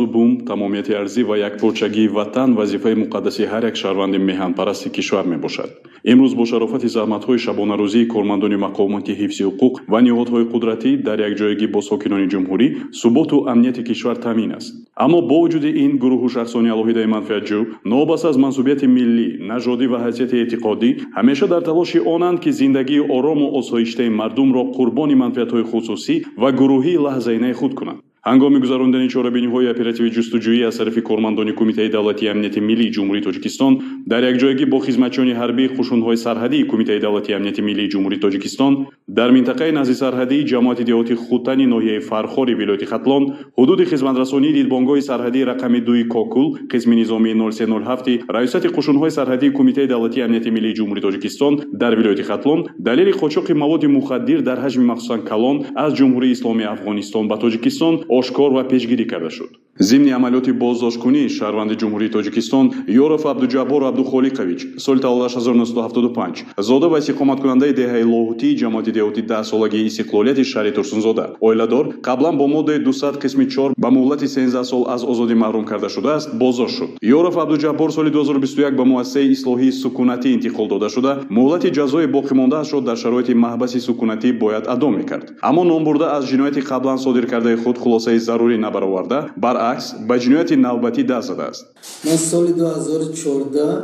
Бум, тамомияти арзӣ ва якпорчагии ватан вазифаи муқаддаси ҳар як шаҳрванди меҳанпарасти кишвар мебошад. Имрӯз бо шарофати заҳматҳои шабонарӯзии кормандони мақомоти ҳифзи ҳуқуқ ва ниҳодҳои қудратӣ дар якҷоягӣ бо сокинони ҷумҳурӣ суботу амнияти кишвар таъмин аст. Аммо бо вуҷуди ин гурӯҳу шахсони алоҳидаи манфиатҷӯ, новобаста аз мансубияти миллӣ, нажодӣ ва ҳайсияти эътиқодӣ, ҳамеша дар талоши онанд, ки зиндагии орому осоиштаи мардумро қурбони манфиатҳои хусусӣ ва гурӯҳии лаҳзаинаи худ кунанд. Ҳангоми гузарондани чорабиниҳои оперативии ҷустуҷӯӣ аз тарафи кормандони Кумитаи давлатии амнияти миллии Ҷумҳурии Тоҷикистон дар якҷоягӣ бо хизматчиёни ҳарбии қушунҳои сарҳадии Кумитаи давлатии амнияти миллии Ҷумҳурии Тоҷикистон дар минтақаи назди сарҳадии ҷамоати деҳоти Хутани ноҳияи Фархори вилояти Хатлон ҳудуди хизматрасонии дидбонгоҳи сарҳадии рақами 2 Кокул қисми низомии 0307 раёсати қушунҳои сарҳадии Кумитаи давлатии амнияти миллии Ҷумҳурии Тоҷикистон дар вилояти Хатлон далели қочоқи маводи мухаддир дар ҳаҷми махсусан калон аз Ҷумҳурии Исломии Афғонистон ба Тоҷикистон ошкор ва пешгирӣ карда шуд. Зимни амалиёти боздошткунӣ шаҳрванди Ҷумҳурии Тоҷикистон Ёров Абдуҷаббор Абдухолиқович соли таваллудаш 1975 зода ва истиқоматкунандаи деҳаи Лоҳутӣ ҷамоати деҳоти 10-солагии истиқлолияти шаҳри Турсунзода оиладор қаблан бо моддаи 200 қисми 4 ба муҳлати 13 сол аз озодӣ маҳрум карда шудааст, боздошт шуд. Ёров Абдуҷаббор соли 2021 ба муассисаи ислоҳии сукунатӣ интиқол дода шуда, муҳлати ҷазои боқимондаашро дар шароити маҳбаси сукунатӣ бояд адо мекард. Аммо номбурда аз ҷинояти қаблан содир кардаи худ хулосаи зарурӣ набароварда, баръакс ба ҷинояти навбатӣ даст задааст. Ман соли 2014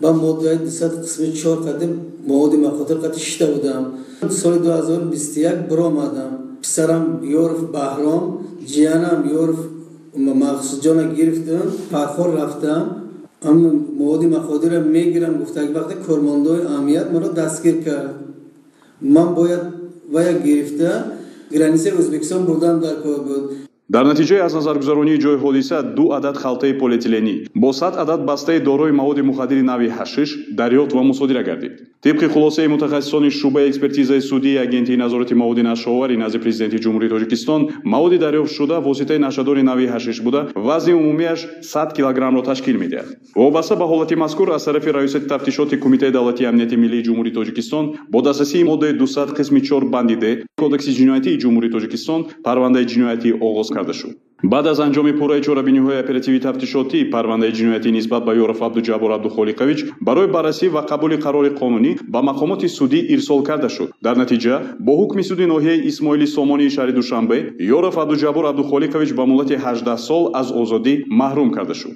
ба моддаи 200 қисми 4 қадим маводи мухаддир қати шита будам. Соли 2021 биромадам. Писарам Ёров Баҳром, ҷиянам Ёров Мақсудҷона гирифтам, Фархор рафтам. Аммо маводи мухаддирро мегирам, гуфта вақте кормандои амният маро дастгир кард. Ман бояд вая гирифта границаи Ӯзбекистон бурдам дар кор буд. Дар натиҷаи аз назаргузаронии ҷои ҳодиса 2 адад халтаи полиэтиленӣ бо 100 адад бастаи дорои маводи мухаддири нави ҳашиш дарёфт ва мусодира гардид. Тибқи хулосаи мутахассисони шӯъбаи экспертизаи судии Агентии назорати маводи нашъаовари назди Президенти Ҷумҳурии Тоҷикистон маводи дарёфтшуда воситаи нашъадори нави ҳашиш буда, вазни умумиаш 100 килограммро ташкил медиҳад. Вобаста ба ҳолати мазкур аз тарафи Раёсати тафтишоти Кумитаи давлатии амнияти миллии Ҷумҳурии Тоҷикистон бо дастрасии моддаи 200 қисми 4 банди Д Кодекси ҷиноятии Ҷумҳурии Тоҷикистон парвандаи ҷиноятӣ оғоз карда шуд. Баъд аз анҷоми пурраи чорабиниҳои оперативии тафтишотӣ парвандаи ҷиноятӣ нисбат ба Ёров Абдуҷаббор Абдухолиқович барои баррасӣ ва қабули қарори қонунӣ ба мақомоти судӣ ирсол карда шуд. Дар натиҷа бо ҳукми суди ноҳияи Исмоили Сомонии шаҳри Душанбе Ёров Абдуҷаббор Абдухолиқович ба муҳлати 18 сол аз озодӣ маҳрум карда шуд.